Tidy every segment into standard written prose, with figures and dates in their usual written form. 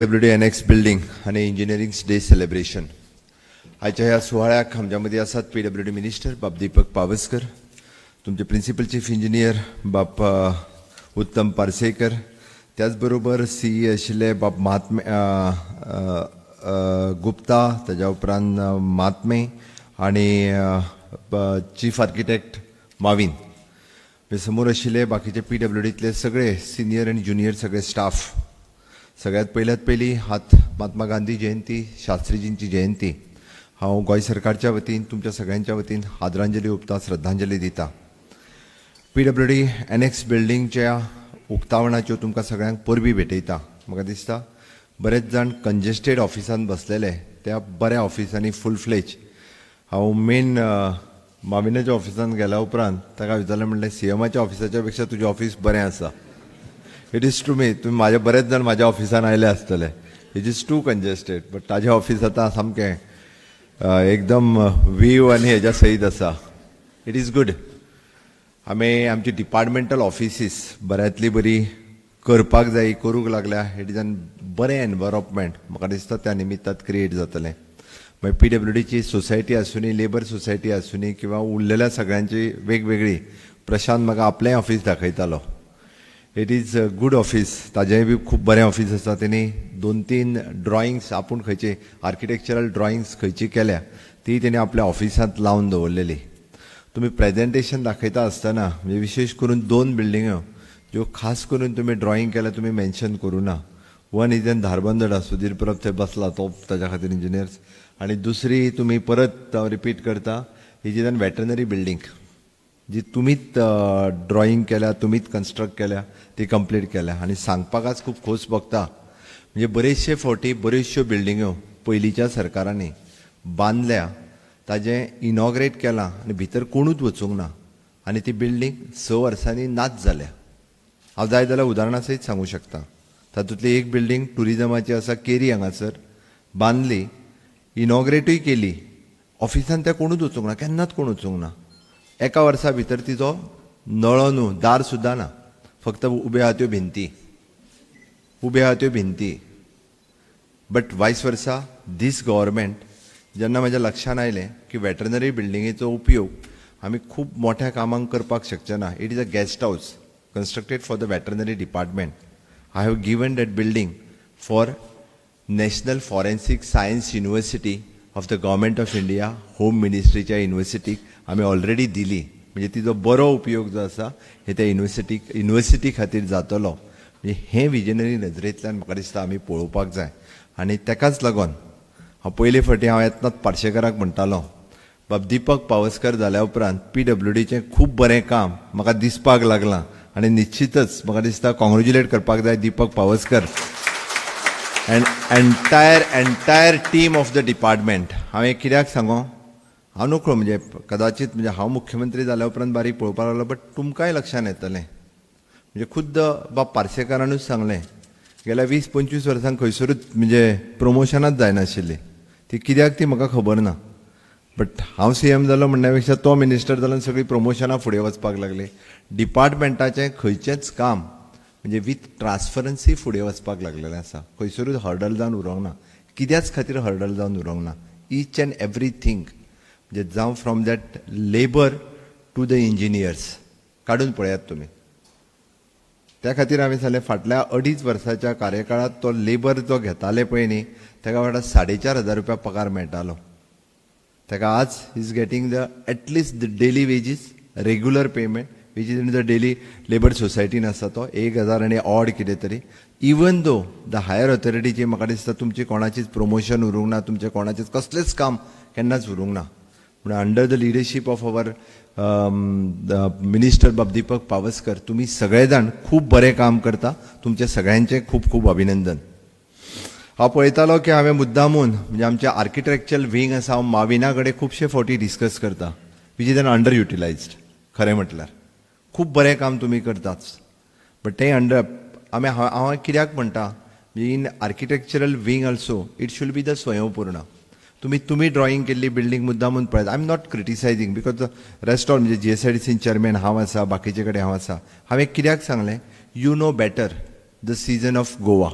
W D NX building आनी engineering day celebration. आयच्या ह्या सुवाळ्याक आमच्या मदीं आसात पीडब्ल्यूडी मिनिस्टर बाब दीपक पावसकर, तुमचे प्रिन्सिपल चीफ इंजिनियर बाब उत्तम पार्सेकर, त्याच बरोबर सीई आशिल्ले बाब महात्मे गुप्ता, ताज्या उपरांत महात्मे आनी चीफ आर्किटेक्ट माविन, समोर आशिल्ले बाकीचे पीडब्ल्यूडींतले सगळे सिनियर आनी ज्युनियर सगळे स्टाफ. सगळ्यात पयल्यात पयली हात महात्मा गांधी जयंती, शास्त्रीजींची जयंती, हांव गोंय सरकारच्या वतीन, तुमच्या सगळ्यांच्या वतीन आदरांजली ओंपता, श्रद्धांजली दिता. पीडब्ल्यूडी एनएक्स बिल्डिंगच्या उक्तावणाच्यो तुमकां सगळ्यांक परबी भेटयता. म्हाका दिसता बरेच जाण कंजेस्टेड ऑफिसांत बसलेले, त्या बऱ्या ऑफिसांनी फूल फ्लेज. हांव मेन माविनाच्या ऑफिसांत गेल्या उपरांत ताका विचारलें, म्हणलें, सीएमाच्या ऑफिसाच्या पेक्षा तुजें ऑफिस बरें आसा. It is true. मी तुमी म्हाजे बरेच जाण म्हाज्या ऑफिसान आयले आसतले. It is too congested, but ताजें ऑफिस आतां सामकें एकदम व्हीव आनी हेज्या सयत आसा. It is good. आमी आमची डिपार्टमेंटल ऑफिसीस बऱ्यांतली बरी करपाक जाय, करूंक लागल्या. It is an बरें एनवायरोमेंट म्हाका दिसता त्या निमित्तात क्रिएट जातलें. मागीर पीडब्ल्यूडीची सोसायटी आसुनी, लेबर सोसायटी आसुनी किंवा उरलेल्या सगळ्यांची वेगवेगळी. प्रशांत म्हाका आपलेंय ऑफिस दाखयतालो. It is a good office. ताजेंय बी खूब बरें ऑफिस आसा. तेणी दोन तीन ड्रॉइंग्स, आपूण खंयची आर्किटेक्चरल ड्रॉइंग्स खंयची केल्या, ती तेणी आपल्या ऑफिसांत लावन दवरलेली. तुमी प्रेजेंटेशन दाखयता आसतना, म्हणजे विशेश करून दोन बिल्डिंग्यो ज्यो खास करून तुमी ड्रॉइंग केल्या, तुमी मेन्शन करूं ना. One is in Dharbandora, Sudhir Parab थंय बसला, तो ताज्या खातीर इंजिनियर्स, आनी दुसरी तुमी परत रिपीट करता, is in veterinary building, जी तुमीच ड्रॉइंग केल्या, तुमीच कन्स्ट्रक्ट केल्या, ती कंप्लीट केल्या. आनी सांगपाकच खूब खोस भोगता, म्हणजे बरेचशे फावटी बऱ्योचश्यो बिल्डिंग्यो पयलींच्या सरकारांनी बांदल्या, ताजें इनॉग्रेट केलां आनी भितर कोणूच वचूंक ना आनी ती बिल्डींग 6 वर्सांनी नाच जाल्या. हांव जाय जाल्यार उदाहरणां सयत सांगूं शकता. तातूंतली एक बिल्डींग टुरिजमाची आसा, केरी हांगासर बांदली, इनॉग्रेटूय केली, ऑफिसान त्या कोणूच वचूंक ना, केन्नाच कोण वचूंक ना. एका वर्सा भितर तिचो नळो न्हू, दार सुद्दां ना. फक्त उब्यो आहा त्यो भिंती, उब्यो आहा त्यो भिंती. But vice versa, this government, जेन्ना म्हाज्या लक्षान आयलें की वेटरनरी बिल्डिंगेचो उपयोग आमी खूब मोठ्या कामांक करपाक शकचे ना, it is a guest house constructed for the veterinary department, I have given that building for National Forensic Science University of the Government of India. Home मिनिस्ट्रीच्या युनिवर्सिटीक आमी ऑलरेडी दिली. म्हणजे तिजो बरो उपयोग जो आसा हे त्या युनिवर्सिटी खातीर जातलो. म्हणजे हें विजनरी नजरेंतल्यान म्हाका दिसता आमी पळोवपाक जाय. आनी तेकाच लागून हांव पयले फावटी हांव येतनाच पार्शेकाराक म्हणटालो, बाब दीपक पावसकर जाल्या उपरांत पीडब्ल्यूडीचें खूब बरें काम म्हाका दिसपाक लागलां आनी निश्चितच म्हाका दिसता कॉंग्रेच्युलेट करपाक जाय Deepak Pawaskar and entire team of the department. हांवें कित्याक सांगो, हांव नकळो, म्हणजे कदाचित म्हणजे हांव मुख्यमंत्री जाल्या उपरांत बारीक पळोवपाक लागलो, बट तुमकांय लक्षान येतलें. म्हणजे खुद्द बाब पार्सेकारानूच सांगलें, गेल्या 20-25 वर्सांक खंयसरूच म्हणजे प्रमोशनाच जायनाशिल्ली. ती कित्याक ती म्हाका खबर ना, बट हांव सीएम जालो म्हणण्या पेक्षा तो मिनिस्टर जालो आनी सगळीं प्रमोशनां फुडें वचपाक लागलीं. डिपार्टमेंटाचें खंयचेंच काम म्हणजे विथ ट्रान्सपरन्सी फुडें वचपाक लागलेलें आसा. खंयसरूच हर्डल जावन उरोंक ना, कित्याच खातीर हर्डल जावन उरोंक ना. इच अँड एवरीथींग, म्हणजे जावं from that labour to the engineers काडून पळयात तुमी. त्या खातीर हांवें सांगलें, फाटल्या अडीच वर्साच्या कार्यकाळांत तो लेबर जो घेताले पळय न्ही, ताका वांगडा 4500 रुपया पगार मेळटालो. ताका आज is getting the at least the daily wages, regular payment, which is in the daily labour सोसायटीन आसा तो 1000 आनी ऑड कितें तरी. इवन दो the higher ऑथॉरिटीची म्हाका दिसता तुमची कोणाचीच प्रमोशन उरूंक ना, तुमचें कोणाचेच कसलेंच काम केन्नाच उरूंक ना. पूण under the leadership of our the minister बाब दीपक पावसकर, तुमी सगळे जाण खूब बरें काम करता. तुमचें सगळ्यांचें खूब खूब अभिनंदन. हांव पळयतालो की हांवें मुद्दामून, म्हणजे आमचें आर्किटेक्चरल विंग आसा, हांव माविना कडेन खुबशे फावटी डिस्कस करता, which is an under utilised. खरें म्हटल्यार खूब बरें काम तुमी करताच, बट तें अंडर आमी हांव कित्याक म्हणटा, in architectural wing also it should be the स्वयंपूर्ण. तुमी ड्रॉइंग केल्ली बिल्डींग मुद्दामून पळयत. I am not criticising because rest all, म्हणजे जीएसआयडीसीन चेअरमॅन हांव आसा, बाकीचे कडेन हांव आसा. हांवें कित्याक सांगलें, you know better the season of Goa.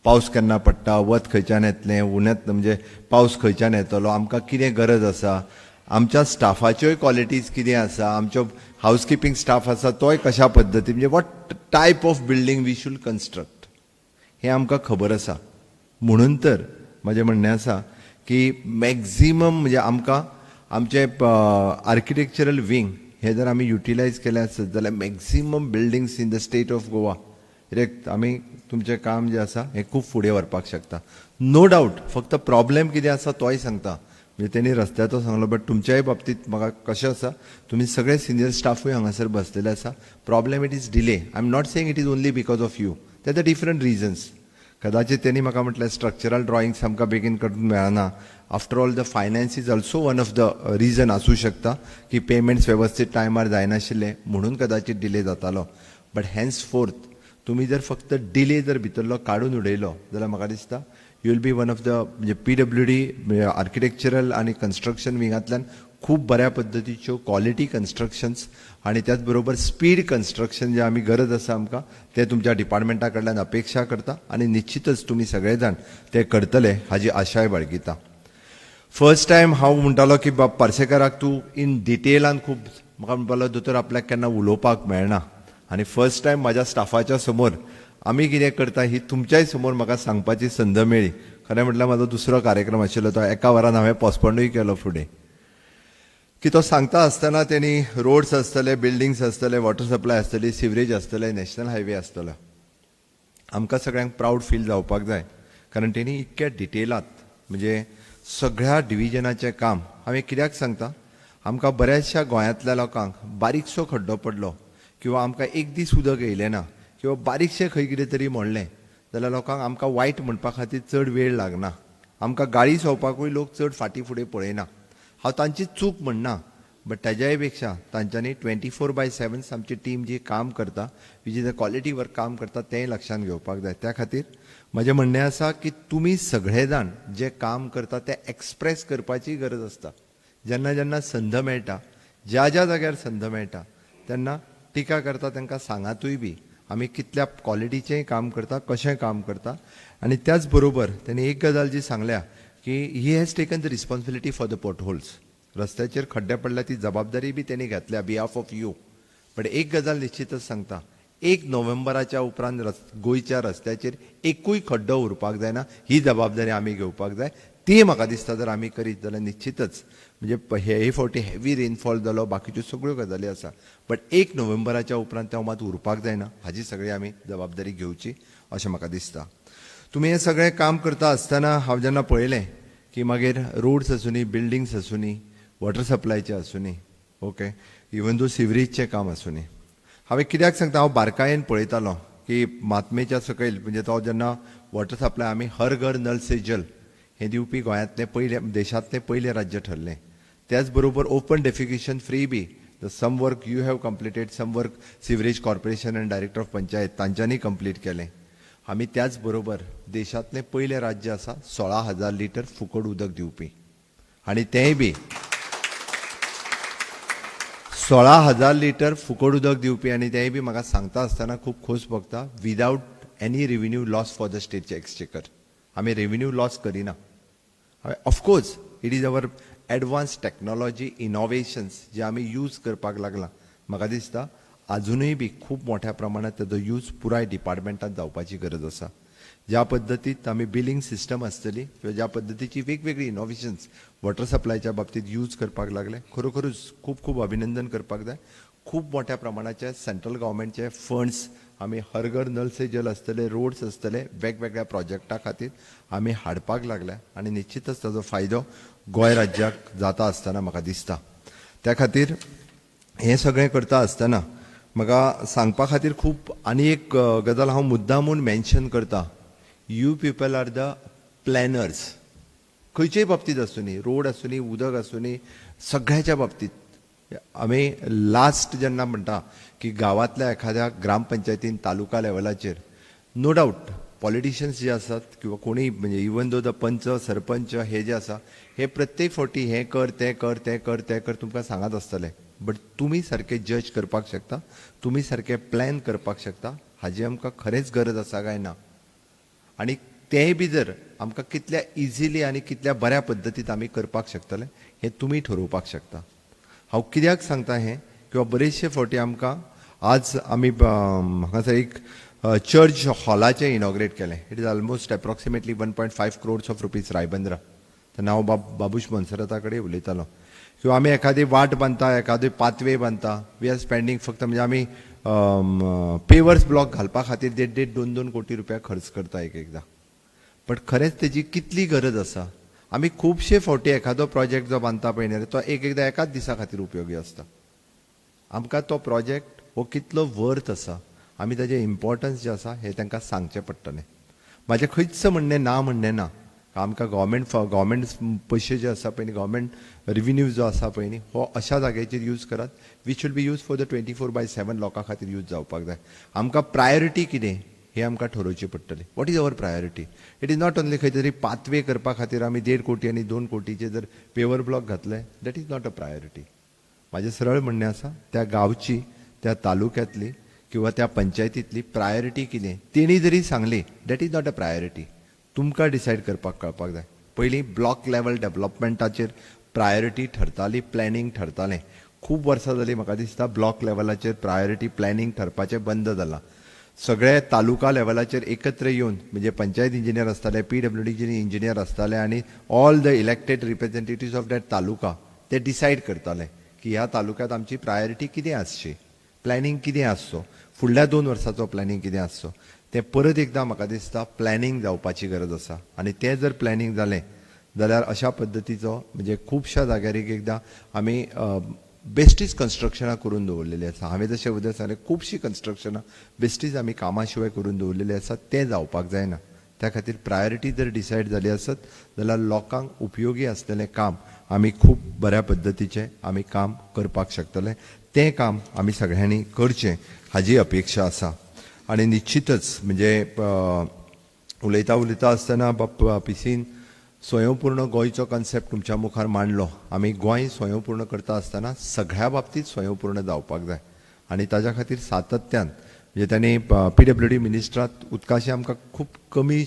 पावस केन्ना पडटा, वत खंयच्यान येतलें, उण्यांत म्हणजे पावस खंयच्यान येतलो, आमकां कितें गरज आसा, आमच्या स्टाफाच्योय क्वॉलिटीज कितें आसा, आमचो हावसकिपींग स्टाफ आसा तोय कशा पद्दती, म्हणजे what type of building we should construct हें आमकां खबर आसा. म्हणून तर म्हजें म्हणणें आसा की मॅक्झिमम म्हणजे आमकां आमचें आर्किटेक्चरल विंग हे जर आमी युटिलायज केलें आसत जाल्यार maximum buildings in the state of Goa कित्याक आमी तुमचें काम जें आसा हें खूब फुडें व्हरपाक शकता. नो डावट, फक्त प्रॉब्लेम कितें आसा तोय सांगता, म्हणजे तेणी रस्त्याचो सांगलो, बट तुमच्याय बाबतींत म्हाका कशें आसा, तुमी सगळे सिनियर स्टाफूय हांगासर बसलेले आसा. Problem it is delay. I am not saying it is only because of you, ते डिफरंट रिजन्स. कदाचित त्यांनी म्हाका म्हटलें स्ट्रक्चरल ड्रॉइंग्स आमकां बेगीन करून मेळना. After all, the finance is also one of the reason आसूं शकता की पेमेंट्स वेवस्थीत टायमार जायनाशिल्ले म्हणून कदाचित डिले जातालो. बट हेन्स फोर्थ तुमी जर फक्त डिले जर भितरलो काडून उडयलो जाल्यार म्हाका दिसता you will be one of the म्हणजे पीडब्ल्यूडी आर्किटेक्चरल आनी कन्स्ट्रक्शन विंगांतल्यान खूब बऱ्या पद्दतीच्यो क्वॉलिटी कन्स्ट्रक्शन्स आनी त्याच बरोबर स्पीड कन्स्ट्रक्शन जे आमी गरज आसा आमकां ते तुमच्या डिपार्टमेंटा कडल्यान अपेक्षा करता आनी निश्चितच तुमी सगळे जाण ते करतले हाजी आशाय बाळगिता. फर्स्ट टायम हांव म्हणटालो की बाब पार्सेकाराक तूं इन डिटेलान खूब म्हाका म्हणपालो दोतोर आपल्याक केन्ना उलोवपाक मेळना आनी फर्स्ट टायम म्हाज्या स्टाफाच्या समोर आमी कितें करता ही तुमच्याय समोर म्हाका सांगपाची संद मेळ्ळी. खरें म्हटल्यार म्हाजो दुसरो कार्यक्रम आशिल्लो, तो एका वरान हांवें पोस्टपोंडूय केलो फुडें की तो सांगता आसतना तेणी रोड्स आसतले, बिल्डिंग्स आसतले, वॉटर सप्लाय आसतली, सिवरेज आसतले, नॅशनल हायवे आसतलो. आमकां सगळ्यांक प्रावड फील जावपाक जाय, कारण तेणी इतक्या डिटेलात म्हणजे सगळ्या डिविजनाचें काम. हांवें कित्याक सांगता, आमकां बऱ्याचशा गोंयांतल्या लोकांक बारीकसो खड्डो पडलो किंवा आमकां एक दीस उदक येयलें ना किंवा बारीकशें खंय कितें तरी म्हणलें जाल्यार लोकांक आमकां वायट म्हणपा खातीर चड वेळ लागना. आमकां गाळी संवपाकूय लोक चड फाटीं फुडें पळयना. हांव तांची चूक म्हणना, बट ताज्याय पेक्षा तांच्यांनी 24/7 आमची टीम जी काम करता, which is a quality work काम करता, तेंय लक्षांत घेवपाक जाय. त्या खातीर म्हजें म्हणणें आसा की तुमी सगळे जाण जे काम करता तें एक्सप्रेस करपाची गरज आसता. जेन्ना जेन्ना संद मेळटा, ज्या ज्या जाग्यार संद मेळटा तेन्ना टिका करता तांकां सांगातूय बी आमी कितल्या क्वॉलिटीचेंय काम करता, कशें काम करता. आनी त्याच बरोबर तेणी एक गजाल जी सांगल्या की he has taken the responsibility for the potholes. रस्त्याचेर खड्डे पडल्या ती जबाबदारी बी तेणी घेतल्या बिहाफ ऑफ you. But एक गजाल निश्चितच सांगता, 1 नोव्हेंबराच्या उपरांत गोंयच्या रस्त्याचेर एकूय खड्डो उरपाक जायना ही जबाबदारी आमी घेवपाक जाय. ती म्हाका दिसता जर आमी करीत जाल्यार निश्चितच म्हणजे हे फावटी हेवी रेनफॉल जालो, बाकीच्यो सगळ्यो गजाली आसा, बट 1 नोव्हेंबराच्या उपरांत तें मात उरपाक जायना हाजी सगळी आमी जबाबदारी घेवची अशें म्हाका दिसता. तुमी हें सगळें काम करता आसतना हांव जेन्ना पळयलें की मागीर रोड्स आसूनी, बिल्डिंग्स आसूनी, वॉटर सप्लायचें आसूनी, ओके, इवन दो सिवरेजचें काम आसूनी, हांवें कित्याक सांगता, हांव बारकायेन पळयतालो की मातमेच्या सकयल म्हणजे तो जेन्ना वॉटर सप्लाय आमी हर घर नल से जल हें दिवपी गोंयांतलें पयलें, देशांतलें पयलें राज्य ठरलें. त्याच बरोबर open defecation free be the some work you have completed, some work sewerage corporation and director of panchayat तांच्यांनी कंप्लीट केलें. आमी त्याच बरोबर देशांतलें पयलें राज्य आसा 16,000 लिटर फुकट उदक दिवपी, आनी तेंय बी 16,000 लिटर फुकट उदक दिवपी, आनी तेंय बी म्हाका सांगता आसतना खूब खोस भोगता, without any revenue loss for the state exchequer. आमी रेविन्यू लॉस करिना. Of course it is our advance technology innovations जे आमी यूज करपाक लागला. म्हाका दिसता आजुनूय बी खूब मोठ्या प्रमाणात ताजो यूज पुराय डिपार्टमेंटात जावपाची गरज आसा. ज्या पद्दतीत आमी बिलींग सिस्टम आसतली किंवा ज्या पद्दतीची वेगवेगळी इनोवेशन्स वॉटर सप्लायच्या बाबतीत यूज करपाक लागले, खरोखरूच खूब खूब अभिनंदन करपाक जाय. खूब मोठ्या प्रमाणाचे सेंट्रल गव्हर्मेंटचे फंड्स आमी हर घर नल से जल आसतले, रोड्स आसतले, वेगवेगळ्या प्रोजेक्टा खातीर आमी हाडपाक लागल्या आनी निश्चितच ताजो फायदो गोंय राज्याक जाता आसतना म्हाका दिसता. त्या खातीर हें सगळें करता आसतना म्हाका सांगपा खातीर खूब आनी एक गजाल हांव मुद्दामून मेन्शन करता, you people are the planners. खंयचेय बाबतींत आसूं, रोड आसूं, उदक आसूं, सगळ्याच्या बाबतींत आमी लास्ट जेन्ना म्हणटा की गांवांतल्या एखाद्या ग्रामपंचायतीन तालुका लेवलाचेर नो डावट पॉलिटिशियन्स जे आसात किंवा कोणीय म्हणजे इवन दो the पंच सरपंच हे जे आसा हे प्रत्येक फावटी हें कर तें कर तें कर तें कर तुमकां सांगत आसतले, बट तुमी सारकें जज करपाक शकता, तुमी सारकें प्लॅन करपाक शकता, हाजी आमकां खरेंच गरज आसा काय ना. आनी तेंय बी जर आमकां कितल्या इजिली आनी कितल्या बऱ्या पद्दतीत आमी करपाक शकतले हें तुमी ठरोवपाक शकता. हांव कित्याक सांगता हें किंवा बरेचशे फावटी आमकां आज आमी हांगासर एक चर्च हॉलाचें इनॉग्रेट केलें. It is almost approximately 1.5 crores of rupees, Ribandar. तेन्ना हांव बाबूश मोन्सेराता कडेन उलयतालो किंवा आमी एखादी वाट बांदता, एखादी पाथवे बांदता, we are spending फक्त म्हणजे आमी पेवर्स ब्लॉक घालपा खातीर देड देड दोन दोन कोटी रुपया खर्च करता एक एकदां. बट खरेंच तेजी कितली गरज आसा? आमी खुबशे फावटी एखादो प्रोजेक्ट जो बांदता पळय न्ही, तो एक एकदां एकाच दिसा खातीर उपयोगी आसता. आमकां तो प्रोजेक्ट हो कितलो वर्थ आसा, आमी ताजें इम्पॉर्टन्स जें आसा हें तांकां सांगचें पडटलें. म्हाजें खंयच म्हणणें ना, म्हणणें ना, आमकां गव्हर्मेंट पयशे जे आसा पळय न्ही, गव्हर्मेंट रिविन्यू जो आसा पळय न्ही, हो अशा जाग्याचेर यूज करात which should be use for the 24/7 लोकां खातीर यूज जावपाक जाय. आमकां प्रायोरिटी कितें हें आमकां ठरोवची पडटली. What is our priority? It is not only खंय तरी पाथवे करपा खातीर आमी 1.5 कोटी आनी 2 कोटीचे जर पेवर ब्लॉक घातले, that is not a priority. म्हाजें सरळ म्हणणें आसा, त्या गांवची, त्या तालुक्यांतली किंवा त्या पंचायतींतली प्रायोरिटी कितें तेणी जरी सांगली, that is not a priority. तुमकां डिसायड करपाक कळपाक जाय. पयलीं ब्लॉक लेवल डेवलपमेंटाचेर प्रायोरिटी ठरताली, प्लॅनिंग ठरतालें. खूब वर्सां जालीं म्हाका दिसता ब्लॉक लेवलाचेर प्रायोरिटी प्लॅनिंग ठरपाचें बंद जालां. सगळे तालुका लेवलाचेर एकत्र येवन, म्हणजे पंचायत इंजिनियर आसताले, पीडब्ल्यूडीचे इंजिनियर आसताले आनी all the elected representatives of that taluka, ते डिसायड करताले की ह्या तालुक्यांत आमची प्रायोरिटी कितें आसची, प्लॅनिंग कितें आसचो, फुडल्या 2 वर्साचो प्लॅनिंग कितें आसचो. तें परत एकदां म्हाका दिसता प्लॅनिंग जावपाची गरज आसा आनी तें जर प्लॅनिंग जालें जाल्यार अशा पद्दतीचो म्हणजे खुबश्या जाग्यार एक एकदां आमी बेश्टीच कन्स्ट्रक्शनां करून दवरलेली आसा. हांवें जशें उदक सांगलें, खुबशीं कन्स्ट्रक्शनां बेश्टीच आमी कामा शिवाय करून दवरलेली आसा, तें जावपाक जायना. त्या खातीर प्रायोरिटी जर डिसायड जाली आसत जाल्यार लोकांक उपयोगी आसलेलें काम आमी खूब बऱ्या पद्दतीचें आमी काम करपाक शकतले. तें काम आमी सगळ्यांनी करचें हाजी अपेक्षा आसा. आनी निश्चितच म्हणजे उलयता उलयता आसतना बाप पिसीन स्वयंपूर्ण गोंयचो कन्सेप्ट तुमच्या मुखार मांडलो. आमी गोंय स्वयंपूर्ण करता आसतना सगळ्या बाबतींत स्वयंपूर्ण जावपाक जाय आनी ताज्या खातीर सातत्यान म्हणजे तांणी पीडब्ल्यूडी मिनिस्ट्रात उदकाची आमकां खूब कमी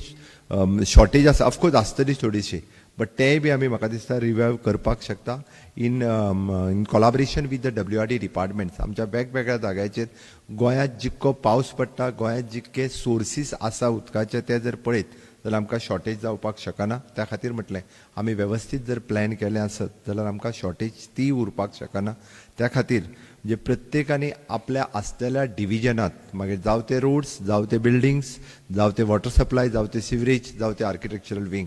शॉर्टेज आसा, ऑफकोर्स आसतली थोडीशी, बट तेंय बी आमी म्हाका दिसता रिवायव करपाक शकता in collaboration with the WRD departments. आमच्या वेगवेगळ्या जाग्याचेर गोंयांत जितको पावस पडटा, गोंयांत जितके सोर्सीस आसा उदकाचे, ते जर पळयत जाल्यार आमकां शॉर्टेज जावपाक शकना. त्या खातीर म्हटलें, आमी वेवस्थीत जर प्लॅन केलें आसत जाल्यार आमकां शॉर्टेज ती उरपाक शकना. त्या खातीर म्हणजे प्रत्येकानी आपल्या आसलेल्या डिविजनात, मागीर जावं ते रोड्स, जावं ते बिल्डिंग्स, जावं ते वॉटर सप्लाय, जावं ते सिवरेज, जावं ते आर्किटेक्चरल विंग,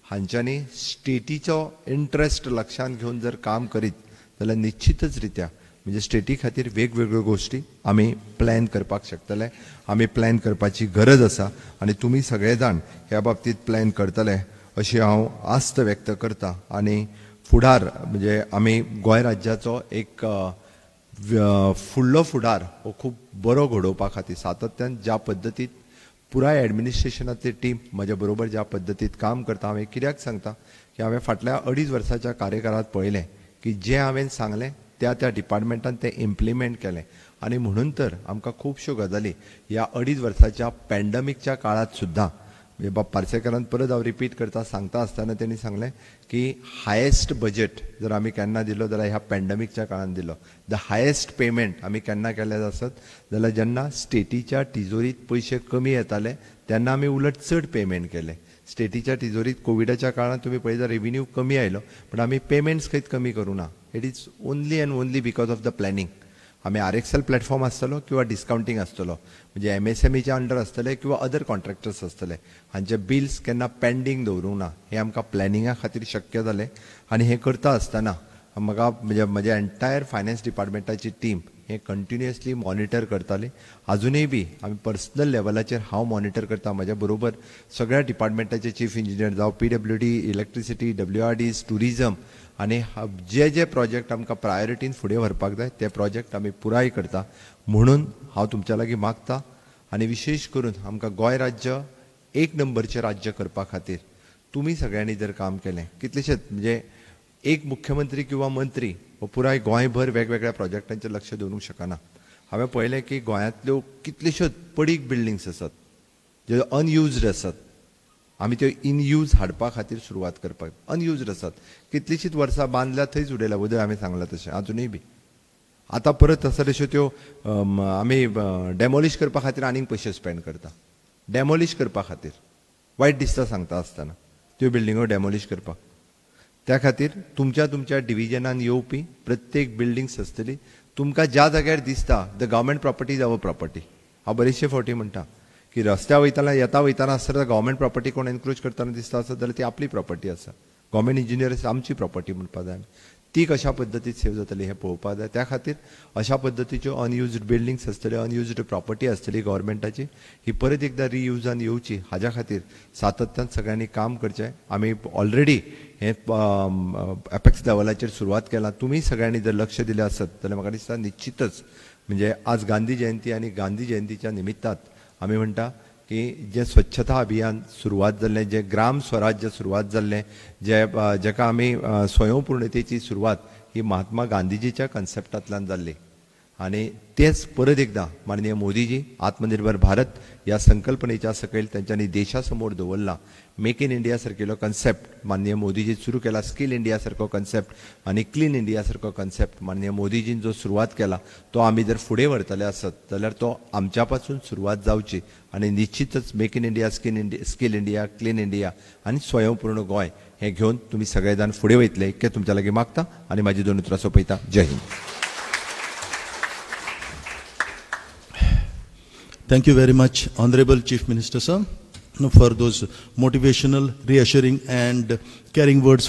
हांच्यांनी स्टेटीचो इंट्रस्ट लक्षांत घेवन जर काम करीत जाल्यार निश्चितच रित्या म्हणजे स्टेटी खातीर वेगवेगळ्यो गोश्टी आमी प्लॅन करपाक शकतले. आमी प्लॅन करपाची गरज आसा आनी तुमी सगळे जाण ह्या बाबतींत प्लॅन करतले अशी हांव आस्त व्यक्त करता. आनी फुडार म्हणजे आमी गोंय राज्याचो एक फुडलो फुडार हो खूब बरो घडोवपा खातीर सातत्यान ज्या पद्दतीत पुराय एडमिनिस्ट्रेशनांतली टीम म्हज्या बरोबर ज्या पद्दतीत काम करता, हांवें कित्याक सांगता की हांवें फाटल्या 2.5 वर्साच्या कार्यकाळांत पळयलें की जें हांवें सांगलें त्या त्या डिपार्टमेंटान तें इम्प्लिमेंट केलें आनी म्हणून तर आमकां खुबश्यो गजाली ह्या 2.5 वर्साच्या पॅन्डमिकच्या काळांत सुद्दां, म्हणजे बाब पार्सेकरान परत हांव रिपीट करता, सांगता आसतना तेणी सांगलें की हायेस्ट बजेट जर आमी केन्ना दिलो जाल्यार ह्या पॅन्डमिकच्या काळान दिलो. The highest payment आमी केन्ना केलें आसत जाल्यार जेन्ना स्टेटीच्या तिजोरीत पयशे कमी येताले तेन्ना आमी उलट चड पेमेंट केलें. स्टेटीच्या तिजोरीत कोविडाच्या काळांत तुमी पळयता रेविन्यू कमी आयलो, पूण आमी पेमेंट्स खंयच कमी करूं ना. It is only and only because of the planning. आमी आरएक्सएल प्लॅटफॉर्म आसतलो किंवा डिस्कावंटींग आसतलो, म्हणजे एमएसएमईच्या अंडर आसतले किंवा अदर कॉन्ट्रॅक्टर्स आसतले, हांचे बिल्स केन्ना पेंडींग दवरूंक ना. हें आमकां प्लॅनिंगा खातीर शक्य जालें. आनी हें करता आसतना म्हाका म्हणजे म्हज्या एंटायर फायनान्स डिपार्टमेंटाची टीम हें कंटिन्युअसली मॉनिटर करताली. आजुनूय बी आमी पर्सनल लेवलाचेर हांव मॉनिटर करता, म्हज्या बरोबर सगळ्या डिपार्टमेंटाचे चीफ इंजिनियर जावं पीडब्ल्यूडी, इलेक्ट्रिसिटी, डब्ल्यूआरडीज, टुरिजम आनी जे जे प्रोजेक्ट आमकां प्रायोरिटीन फुडें व्हरपाक जाय ते प्रोजेक्ट आमी पुराय करता. म्हणून हांव तुमच्या लागीं मागता आनी विशेश करून आमकां गोंय राज्य एक नंबरचें राज्य करपा खातीर तुमी सगळ्यांनी जर काम केलें, कितलेशेच म्हणजे एक मुख्यमंत्री किंवा मंत्री हो पुराय गोंयभर वेगवेगळ्या प्रोजेक्टांचेर लक्ष दवरूंक शकना. हांवें पळयलें की गोंयांतल्यो कितल्योश्योच पडीक बिल्डिंग्स आसात ज्यो अनयुज्ड आसात. आमी त्यो इन यूज हाडपा खातीर सुरवात करपाक. अनयूज्ड आसात, कितलींशींच वर्सां बांदल्या थंयच उडयल्या, वदळ आमी सांगलां तशें आजुनूय बी आतां परत आसा तश्यो त्यो आमी डेमोलिश करपा खातीर आनीक पयशे स्पेंड करता. डेमोलिश करपा खातीर वायट दिसता सांगता आसतना त्यो बिल्डिंगो डेमोलिश करपाक. त्या खातीर तुमच्या तुमच्या डिविजनान येवपी प्रत्येक बिल्डिंग्स आसतली, तुमकां ज्या जाग्यार दिसता the government property is our property. हांव बरेचशे फावटी म्हणटा की रस्त्या वयतना येता वयतना आसतना गव्हर्मेंट प्रॉपर्टी कोण एनक्रोच करतना दिसता आसत जाल्यार ती आपली प्रॉपर्टी आसा. गव्हर्मेंट इंजिनियर आमची प्रॉपर्टी म्हणपा जाय. ती कशा पद्दतीन सेव जातली हें पळोवपाक जाय. त्या खातीर अशा पद्दतीच्यो अनयुज्ड बिल्डिंग्स आसतल्यो, अनयुज्ड प्रॉपर्टी आसतली गव्हर्मेंटाची, ही परत एकदां रियुजान येवची हाज्या खातीर सातत्यान सगळ्यांनी काम करचें. आमी ऑलरेडी हें एपेक्स लेवलाचेर सुरवात केला. तुमी सगळ्यांनी जर लक्ष दिलें आसत जाल्यार म्हाका दिसता निश्चितच म्हणजे आज गांधी जयंती आनी गांधी जयंतीच्या निमित्तात आमी म्हणटा की जें स्वच्छता अभियान सुरवात जाल्लें, जें ग्राम स्वराज्य सुरवात जाल्लें, जे जेका आमी स्वयंपूर्णतेची सुरवात ही महात्मा गांधीजीच्या कन्सेप्टांतल्यान जाल्ली आनी तेच परत एकदां माननीय मोदीजी आत्मनिर्भर भारत ह्या संकल्पनेच्या सकयल तेंच्यांनी देशा समोर दवरला. मेक इन इंडिया सारकेलो कन्सेप्ट माननीय मोदीजी सुरू केला, स्कील इंडिया सारको कन्सेप्ट आनी क्लीन इंडिया सारको कन्सेप्ट माननीय मोदीजीन जो सुरवात केला तो आमी जर फुडें व्हरतले आसत जाल्यार तो आमच्या पासून सुरवात जावची आनी निश्चितच make in India, skill India, clean India आनी स्वयंपूर्ण गोंय हें घेवन तुमी सगळे जाण फुडें वयतले इतकें तुमच्या लागीं मागता आनी म्हाजी दोन उतरां सोंपयता. जय Hind. Thank you very much, Honorable Chief Minister, sir, for those motivational, reassuring and caring words.